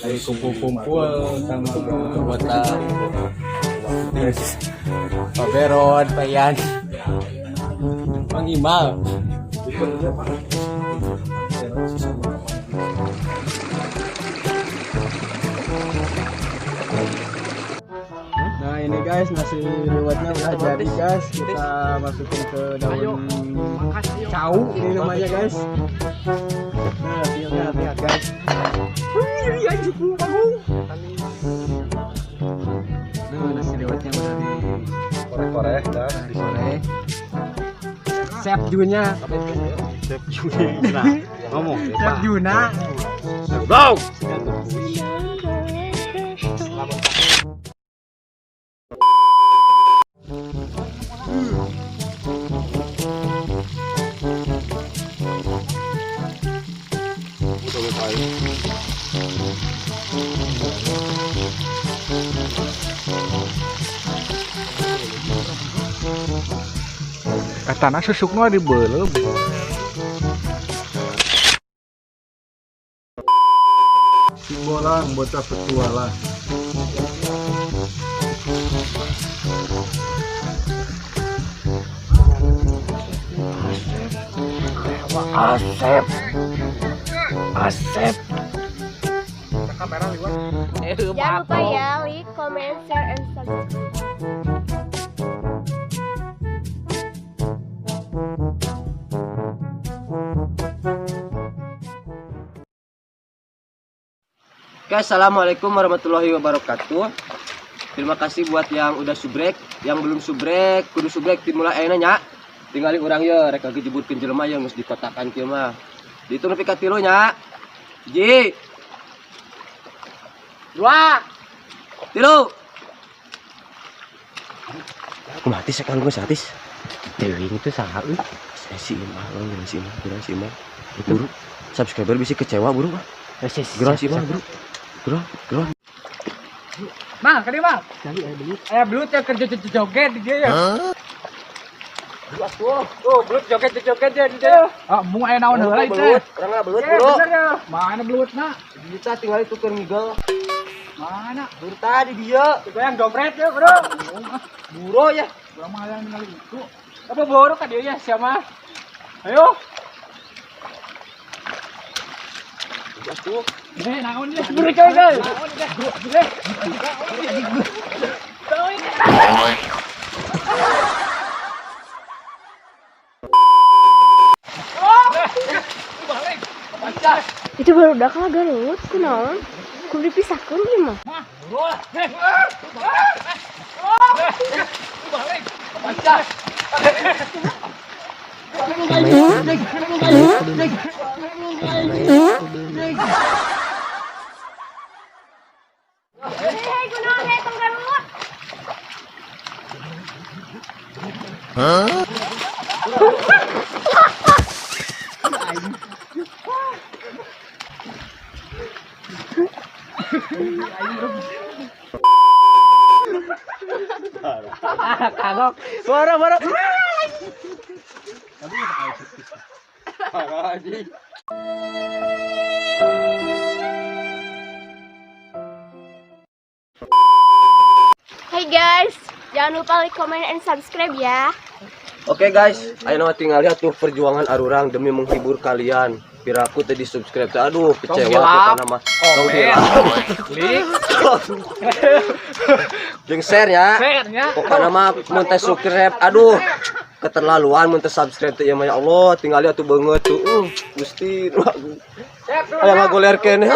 Lagi kumpul-kumpul sama anggota Pak Beron, Pak Ian, Bang Imal. Nah, ini guys, nasi liwetnya udah jadi, guys. Kita masukin ke daun cau ini namanya, guys. Nah, lihat lihat, guys. Nah, nasi liwetnya udah di Korek-korek dan di sore. Chef Juna. Chef Juna. Ngomong. Chef Juna. Go. Katana susukna dibeuleum. Si bolang bocah petualang. Asep. Asep. Jangan lupa ya, like, comment, share, and subscribe. Oke, assalamualaikum warahmatullahi wabarakatuh. Terima kasih buat yang udah subrek, yang belum subrek, kudu subrek dimulai ayeuna nya. Tinggali urang ye rek lagi jebutkeun jelema ye geus dikotakan kieu mah. Dihitung nepi ka 3 nya. 1, 2, 3. Kumaha tis sekarang geus atis? Dewi itu saha euy? Si Imah, urang si Imah, urang si Imah. Buru, subscriber bisa kecewa buru ah. Gerah si Imah, buru. Gerah, gerah. Mal, kali mal. Aya belut ya kerja joget di dia ya. Tuh, belut joget joget dia di dia. Ah, mung aya naon heula itu. Belut, urang mah belut, Eh, buru. bener ya. Mana belutna? Kita tinggal tuker migel. Mana? Buru tadi dia. Itu yang dompet ya, Bro. Buro ya. Urang mah yang ningali itu. Apa boro ka dia ya siapa? Ayo. Atuh. Eh, naon dia? Buru coy, coy. Naon dia? Buru. Eh. Itu baru udah kalah Garut, kunaon? Kudu dipisahkeun ieu mah. Hei, kunaon hei tong Garut? Kagok. Boro, boro. Hey guys, jangan lupa like, comment, and subscribe ya. Oke guys, ayo nama tinggal lihat tuh perjuangan arurang demi menghibur kalian. Piraku tadi subscribe tuh, aduh kecewa hilap. pokoknya mah. Tong hilap. Klik, Jeung share ya. share nya. Pokoknya mah mun teh subscribe, aduh keterlaluan mun teh subscribe teh ya mah ya Allah, tinggal lihat tuh banget tuh. Gusti, aduh. Aya ngagoler keneh.